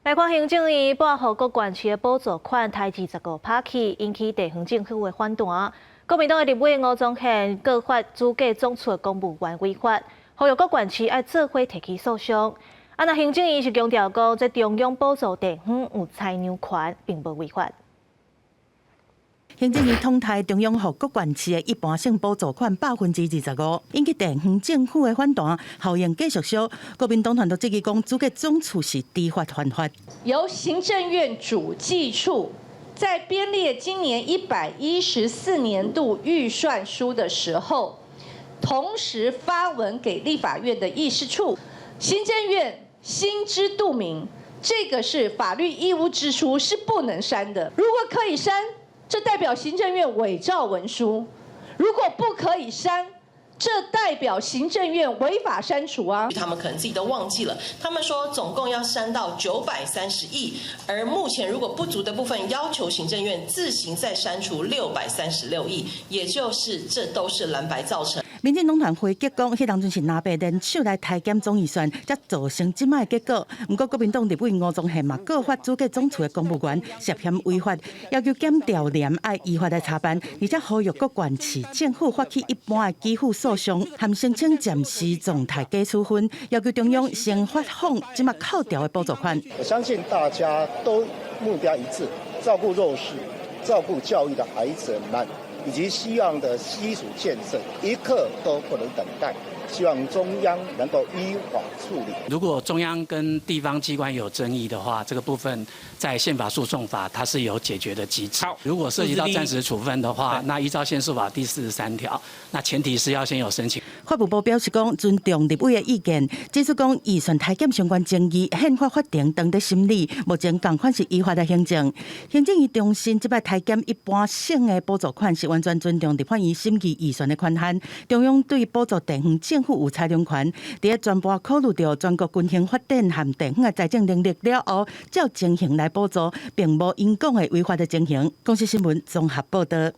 來看行政院撥予各縣市的補助款，刣25%去，引起地方政府的反彈。國民黨的立委吳宗憲告發主計總處的公務員違法，呼籲各縣市愛做伙提起訴訟。啊，若行政院是強調講，這中央補助地方有裁量權，並無違法。行政院統刣中央予各縣市的一般性補助款25%，引起地方政府的反彈，效應繼續燒。國民黨團就質疑講，主計總處是知法犯法。由行政院主計處在編列今年114年度預算書的時候，同時發文給立法院的議事處，行政院心知肚明，這個是法律義務支出，是不能刪的。如果可以刪，這代表行政院偽造文書；如果不可以刪，這代表行政院違法刪除啊！他們可能自己都忘記了，他們說總共要刪到930億，而目前如果不足的部分，要求行政院自行再刪除636億，也就是這都是藍白造成。民進黨團回擊講，彼當陣是藍白聯手來刣減總預算，才造成這擺的結果。毋過國民黨立委吳宗憲嘛告發主計總處的公務員涉嫌違法，要求檢調廉愛依法來查辦，而且呼籲各縣市政府發起一般的給付訴訟，含申請暫時狀態解處分，要求中央先發放這擺扣掉的補助款。我相信大家都目標一致，照顧弱勢、照顧教育的孩子們，以及希望的基礎建設，一刻都不能等待。希望中央能夠依法處理。如果中央跟地方機關有爭議的話，這個部分在憲法訴訟法它是有解決的機制。如果涉及到暫時處分的話，那依照憲訴法第43條，那前提是要先有申請。法務部表示講尊重立委的意見，指出講預算刣減相關爭議，憲法法庭當咧審理，目前仝款是依法來行政。行政院重申，這擺刣減一般性的補助款是完全尊重立法院審議預算的權限。中央對補助地方政府有裁量權，佇全盤考慮著全國均衡發展和地方的財政能力了後，照情形來補助，並無𪜶講的違法的情形。公視新聞綜合報導。